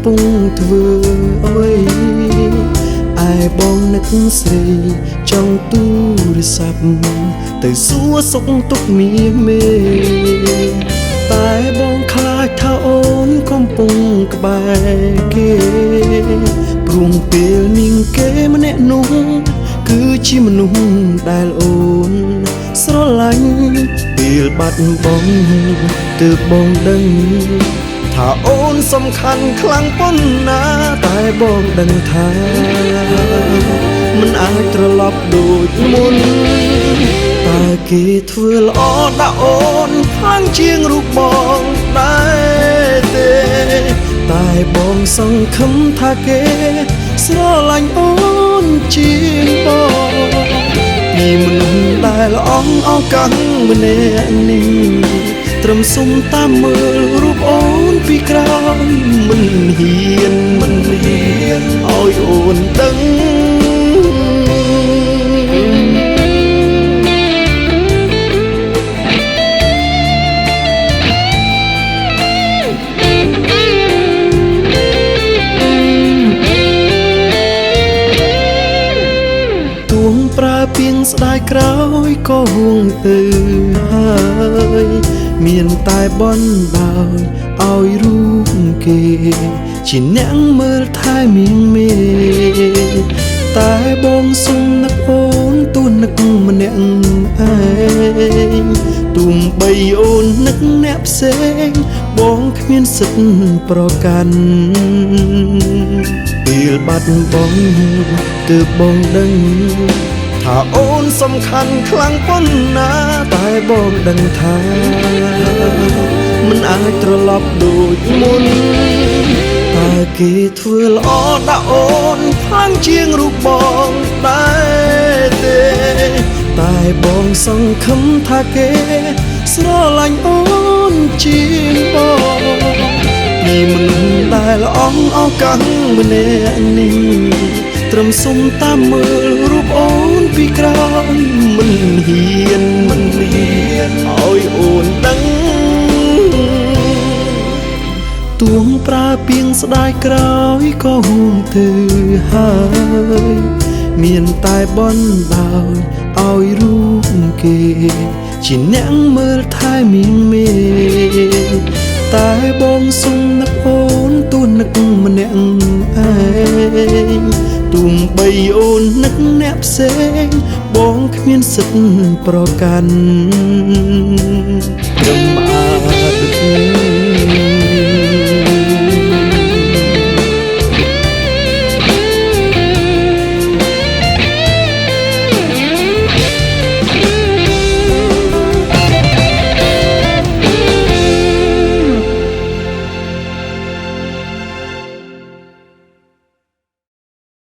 ពុងធ្វើអ្វីឯបងនឹកស្រីចង់ទូរស័ព្ទទៅសួរសុខទុក្ខមីមេតែបងខ្លាចថាអូនកំពុងក្បែរគេព្រោះពេលនាងគេម្នាក់នោះគឺជាមនុស្សដែលអូនស្រឡាញ់ពេលបាត់បងទើបបងដឹងថាអូនសំខាន់ខ្លាំងប៉ុណ្ណាតែបងដឹងថាមិនអាចត្រឡប់ដូចមុនតើគេធ្វើល្អដាក់អូនខ្លាំងជាងរូបបងដែរទេតែបងសង្ឃឹមថាគេស្រឡាញ់អូនជាងបងពីមនុស្សដែលអងឱកាសម្នាក់នេះត្រឹមសុំតាមមើលរូបអូនពីក្រោយមិនហ៊ានឲ្យអូនដឹងប្រើពីងស្ដាយក្រោយក៏ហួងទៅហើយមានតែបនដោយឲ្យរូបគេជាអ្នកមើលថែមីងមេតែបងសុំនឹកអូនទួនឹកម្នាក់ឯងទោះបីអូននឹកអ្នកផ្សេងបងគ្មានសិទ្ធិប្រកាន់ពេលបាត់បងទើបបងដឹងថាអូនសំខាន់ខ្លាំងប៉ុណ្ណាតែបងដឹងថាមិនអាចត្រឡប់ដូចមុនតើគេធ្វើល្អដាក់អូនខ្លាំងជាងរូបបងដែរទេតែបងសង្ឃឹមថាគេស្រឡាញ់អូនជាងបងពីមនុស្សដែលអងឱកាសម្នាក់នេះត្រឹមសុំតាមមើលរូបអូនពីក្រោយមិនហ៊ានឲ្យអូនដឹងទួងប្រើពីងស្ដាយក្រោយក៏ហួងទៅហើយមានតែបនដោយឲ្យរូបគេជាអ្នកមើលថែមីងមេតែបងសុំនឹកអូនទួនឹកម្នាក់ឯងទោះបីអូននឹកអ្នកផ្សេងបងគ្មានសិទ្ធិប្រកាន់ត្រឹមអាច